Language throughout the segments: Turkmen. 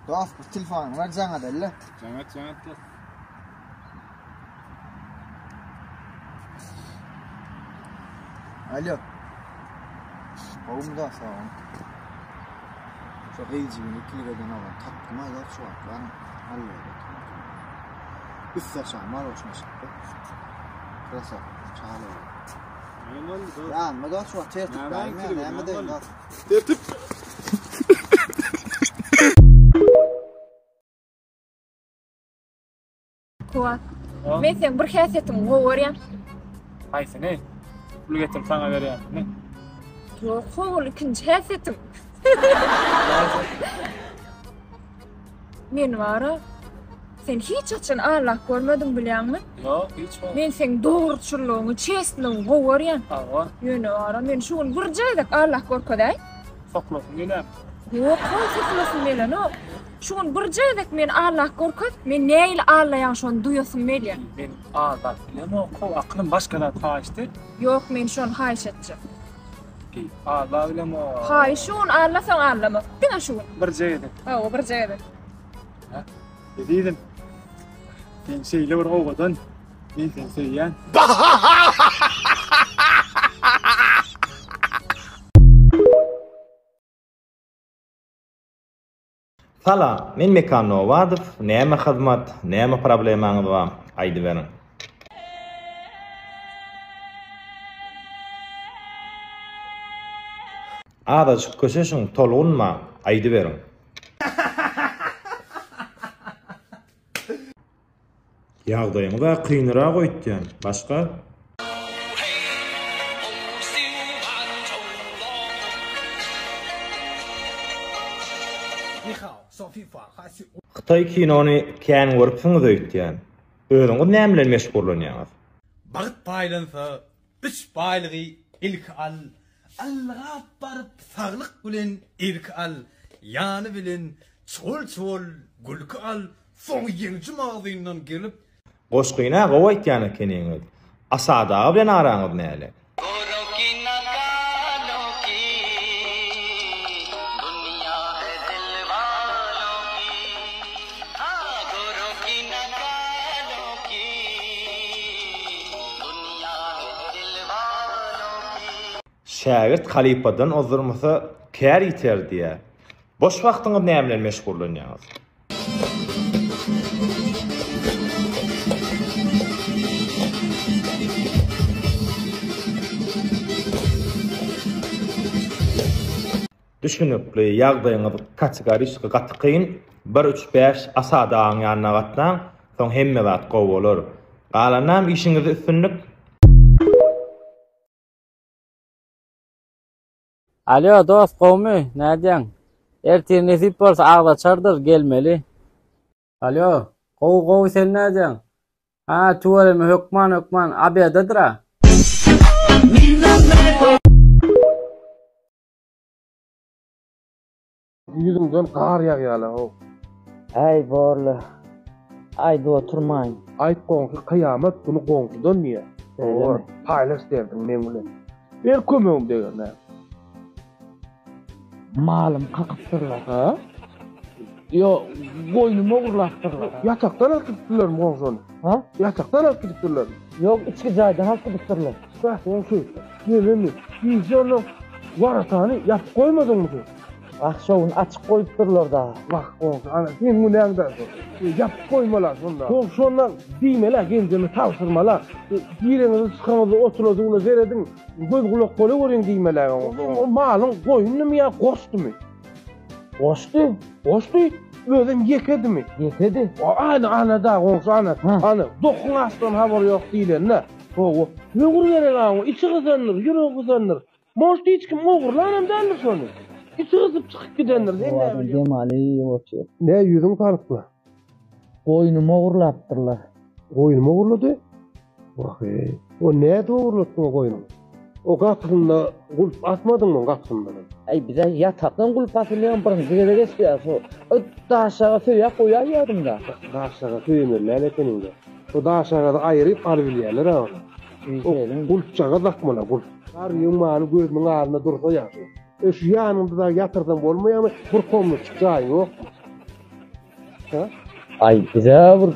Dost, bu telefonyňy ber jaň edeli. Jaň et, jaň et dost. Alo. Gowumy dost, sagmy? Şu gyzjygyny ikilik eden oglan tapdym aý dost şu wagt bar. Alla. Üst aşağı maroşna çykdy. Krasavka, çaly. Näme boldy dost? Ýanma dost şu wagt tertip Näme berme, ikilik, näme näme deýin boldy? dost. Tertip. Kuwat. Men seň bir häsiýetiňi gowy görýän. Haýsyny? Pul getirip saňa berýänmi? Ýok, howul ikinji häsiýetiň. Men bara sen hiç haçan allap görmediň bilýäňmi? Ýok, hiç wagt. Men seň dogruçyllygyňy, çestligiňi gowy görýän. Hawa. Ýöne bara men şu gün birje gezek allap görkezäý. Soklasyň gelýärmi? Ýok, how soklasym gelenok. Şu gün birje gezek meni allap görkez, men nähili allaýan şony duýasym gelýär. Men aldap bilemok, how aklym başga zat haýyşdy. Ýok, men şony haýyş etjek. Aldap bilemok. Haýyş şu gün allasaň allama. Diňe şu gün. Birje gezek. Hawa, birje gezek. Ezizim. Sen şeýle bir owadan. Men seni söýýän. Salam, men Mekan Nowadow, näme hyzmat, näme problemaňyz bar, aýdyberiň. Azajyk köşeşiň, tolgunmaň, aýdyberiň. Ýagdaýyňyz-a kynrak öýtýän, başga? Hytaý kinony kän görüpsiňiz öýtýän. Özüňiz näme bilen meşgullanýaňyz? Bagt paýlansa, üç baýlygy ilki al, Ylgap baryp saglyk bilen erki al, Ýany bilen çuwal-çuwal gülki al, Soň ýeňji magzyndan gelip. Goşgyny-a gowy aýtýan ekeniňiz. Asad aga bilen araňyz näle? Şägirt halypadan ozdurmasa kär ýiter diýýär. Boş wagtyňyz näme bilen meşgullanýaňyz? Düşünikli, ýagdaýyňyz kategoriçki gaty kyn. Bir üç bäş Asad agaň ýanyna gatnaň, soň hemme zat gowy bolar. Galanam işiňizde üstünlik. Alýo dost gowmy nädýäň ertir nesip bolsa agzaçardyr gelmeli. Alýo gowy gowy sen nädýäň ha tüweleme hökman hökman obedadyra. Ýüzüňden gar ýagýala how. Äý borla. Aýdyp oturmaýyn. Aýt goňşy kyýamat güni goňşudan diýýä. Bor, paýlaş derdiň meň bilen. Ber kömegim deger näme. Malym kakypdyrlar. Ha? Ýo, goýnumy ogurlapdyrlar. Ýatakdan alyp gidipdirlermi goňşy ony? Ha? Ýatakdan alyp gidipdirlermi? Ýok, içki jaýdan alyp gidipdirler. Bäh, goňşy, nememi, gije onnoň waratany ýapyp goýmadyňmy sen? Wah, şo gün açyk goýupdyrlar dagy. Wah, goňşy, ana, seň günäň-dä şo. Ýapyp goýmaly-a şonda. Goňşy ondan diýmeli-ä, genjeme tabşyrmaly-a. Gireňizde çykaňyzda otula-duwla serediň, göz-gulak bolaweriň diýmeli-ä oňa. O malyň goýundymy ýa goçdumy? Goçdy. Goçdy? Özem ýekedimi? Ýekedi. Ana, ana-da, goňşy, ana. Ana, dokuň açdan habary ýok diýlende. Hawa, höwür gerek-ä oňa, içi gyzandyr, ýüregi gyzandyr. Может hiç kim ogurlanam däldir şony. Içi gysyp çykyp gidendir. Sen näme bilýäň? Dem alyp otyr. Ne ýüzüň salypmy? Goýnumy ogurlapdyrlar. Goýnumy ogurlady? Wah-eý. O nädip ogurlatdyň o goýnuňy? O gapysynda gulp asmadyňmy gapysynda? Äý bize ýatakdan gulp asylýan birinji gezek eşidýäs. O daşaga söýäp goýaýýadym-da. Daşaga söýemeli däl ekeniň-dä. O daşagazy aýryp alybilýärler-ä ony. O gulpjagaz dakmaly, gulp. Garryň maly gözüniň alnynda dursa ýagşy. E şu ýanyňda dagy ýatyrsaň bolmaýarmy? Bir komnatjyk jaýyň ýokmy? Aý bize bir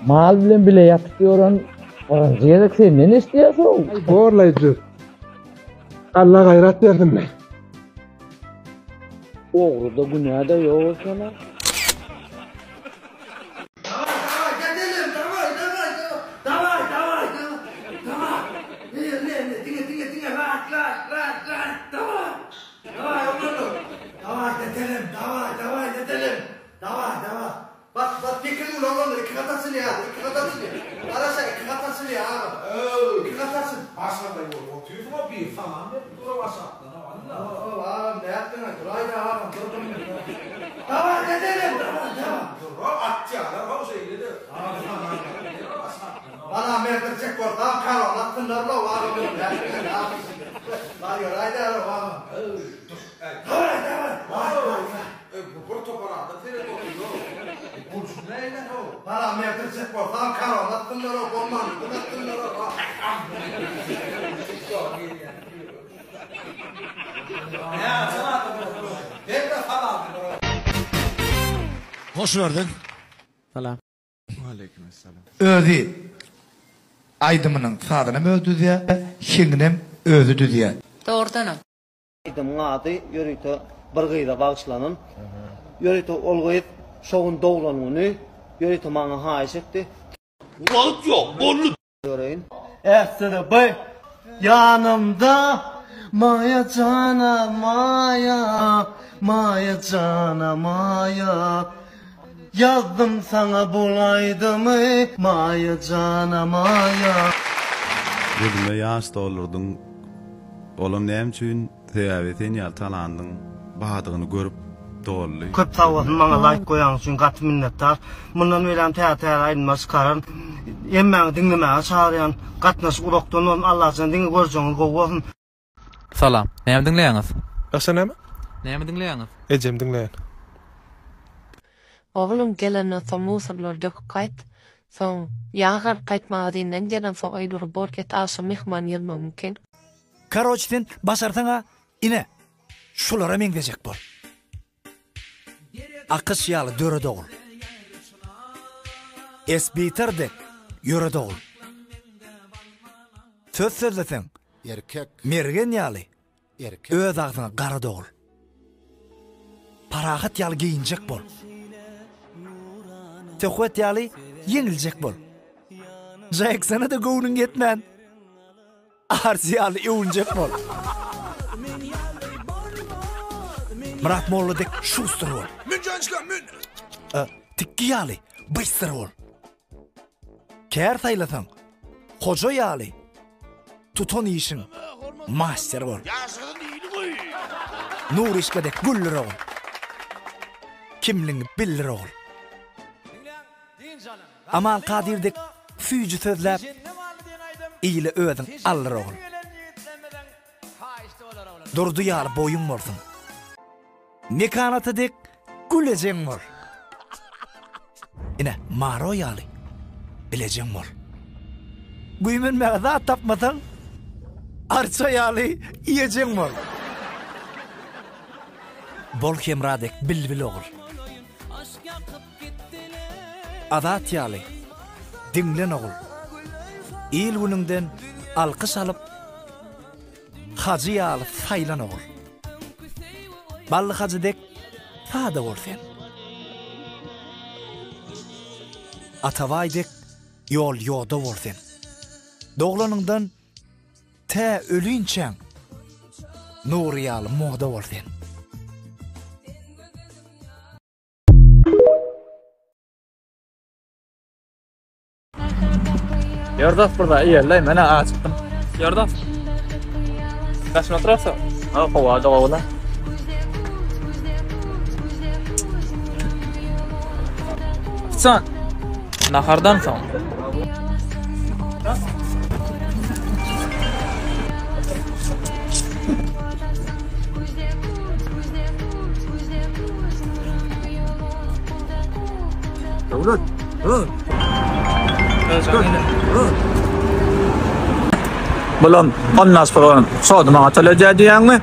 mal bilen bile ýatyp ýören birinji gezek senden eşidýäs-ow. Aý borlaý jüz. Alla gaýrat bersin. Ogruda günä-de ýok eken-a. Hoş gördük. Salam. Özi aýdymynyň sazynam özi düzýär, heňinem özi düzýär. Dogrudanam. Aýdymyň ady ýörite bir gyza bagyşlanan. Ýörite ol gyz şo gün doglan güni ýörite maňa haýyş etdi. Wagt ýok, boldy. Göreýin. SSB ýanymda Maýa jana Maýa Maýa jana Maýa Ýazdym saňa bul aýdymy Maýa jana Maýa. Gözüme ýaş doldurdyň olam näme üçin sebäbi sen ýaly talandyň badygyny görüp doldy. Köp sag bolsun maňa laýk goýanyň üçin gaty minnetdar. Mundan beýläm täze täze aýdymlar çykararyn. Hemmäňi diňlemäge çagyrýan. Gatnaşyk uzakdan bolsun Allajan diňe görjegiňiz gowy bolsun. Salam. Näme diňleýäňiz? Başga näme? Näme diňleýäňiz? Ejem diňleýän. Oglum gelenden soň musurlary döküp gaýt. Soň ýagar gaýt magazinden gelensoň öýlere bor get agşam myhman gelmegi mümkin. Karoç sen başarsaňa ine şulara meňzejek bol. Akyş ýaly döret ogul. Esbitar dek ýöret ogul. Söz sözleseň Erkek. Mergen ýaly Erkek. öz agzyňa gara dogul. Parahat ýaly geýinjek bol. Söhbet ýaly ýeňiljek bol. Jeksona-da göwnüň ýetmän, Arsy ýaly öwünjek bol. Myrat molla dek şuster bol. Mün jançka mün. Tikgi ýaly bystyr bol. Kär saýlasaň, hoja ýaly tutan işiň master bol. Nuryşka dek güldür ogul. Kimligiňi bildir ogul. Aman Kadyr dek süýji sözläp, ile özüň aldyr ogul. Durdy ýaly boýuň bolsun. Mekan ata dek gülejeň bol. Ine, Maro ýaly bilejeň bol. Güýmenmäge zat tapmasaň, arça ýaly iýejeň bol. Bol Hemra dek bilbil ogul. Azat ýaly diňlen ogul. Il-günüňden alkyş alyp, Hajy ýaly saýlan ogul. Bally hajy dek sada bol sen. Atabaý dek ýol-ýoda bol sen. Doglanyňdan tä ölinçäň Nury ýaly moda bol sen. Ýör dost bir zat iýeli men-ä ajykdym. Ýör dost. Daşyna oturarsyň. Ha, howa-da gowy-la. Ofisiant. Nahardan soň. Döwlet. Bulam ondan sonra sody maňa töledýär diýýäňmi?